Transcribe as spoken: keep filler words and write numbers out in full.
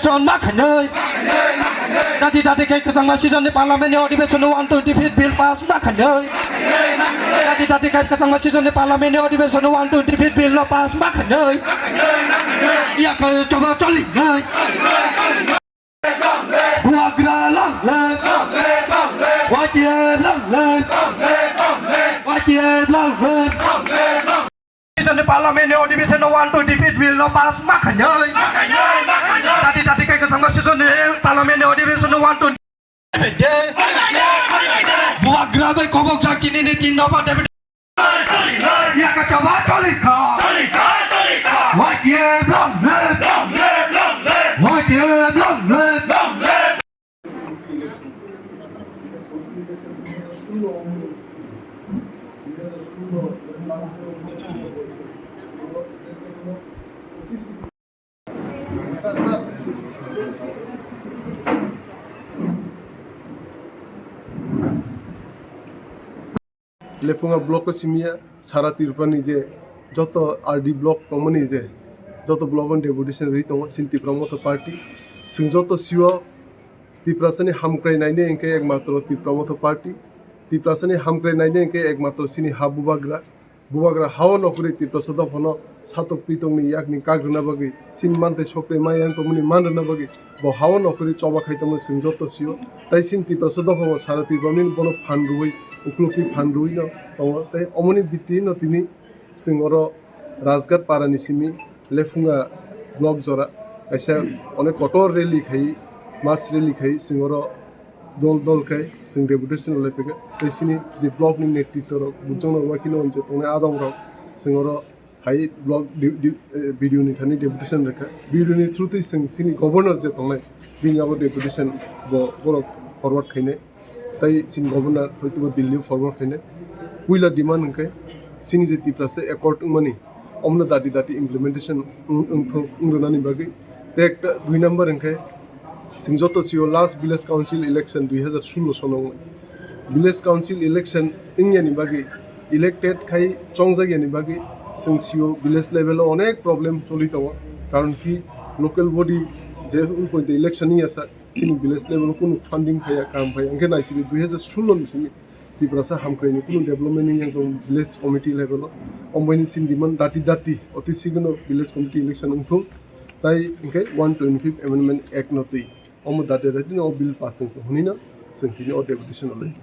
Son ma khanwi. Dati dati khai kwchangma session ni parliament ni odibeshon no one twenty feet bill pass ma khanwi. Dati dati khai kwchangma session ni parliament ni odibeshon no one twenty feet bill no pass ma khanwi. Yak choba choli nai. Bubagra long live. Y T F long live. Y T F long live. Parliament ni odibeshon no one twenty feet bill no pass ma khanwi. Dati dati khai kwchangma session ni parliament ni odibeshon no one twenty. Bubagra bai kobok jak tini ni tin dopha deputy. Yak choba choli kha. Y T F long live. Y T F long live. Elections. দুই হাজার ষোলো, দুই হাজার ষোলো, last year, দুই হাজার ষোলো। Sir, sir. Lephunga block o simi ya, sara Tripura ni je joto R D block tongmani je joto block o deputation rwi tongo, chini Tipra Motha Party. Chwng joto sio Tiprasani hamkrai nainai hwnkhe ekmatro Tipra Motha Party. Tiprasani hamkrai nainai hwnkhe ekmatro chini ha bubagra. Bubagra hao nokhorwi Tiprasa dophano satok pitokni yakni kak rwna bagwi, chini mantei soktei mayang tongmani man rwna bagwi bo hao nokhorwi choba khai tongmani chwng joto sio. Tai chini Tiprasa dophano sara Tiprani bono phan rwui, uklukni phan rwui no tongo. Tai omoni biti no tini chwng oro Rajghat parani simi Lephunga block jora kaisa onek kotor rally khai, mass rally khai chwng oro dol dol khai chwng deputation rwlai phaikha. Tai chini je block ni netritwo rok, bujokno wakhino je tongnai adong rok chwng oro hai block di-, di-, eh, B D O ni thani deputation rwkha. B D O ni through twi chwng chini governor je tongnai, bini abo deputation bo borok forward khainai. Tai chini governor hoitoba Delhi forward khainai. Puila demand hwnkhe chini je Tiprasa accord wngmani, omno dati dati implementation wng-, wngthok, wng rwnani bagwi. Tei ekta dui number hwnkhe chwng joto sio last village council election dui hazar sullo sono wngmani. Village council election wngyani bagwi, elected khai chongjakyani bagwi chwng sio village level o onek problem choli tongo. Karon ki local body je wngpoi election wngya sa, chini village level o kunu funding phaiya, kam phaiya. Hwnkhe naisidi dui hazar sullo ni simi Tiprasa hamkraini kunu development wngya tong village committee level o. Ombaini chini demand dati dati oti sigino village committee election wngthung. Tai hwnkhe one twenty-fifth Amendment Act no twi omo dati dati no bill pass wngthung hwnwi no chwng tini o deputation o lai.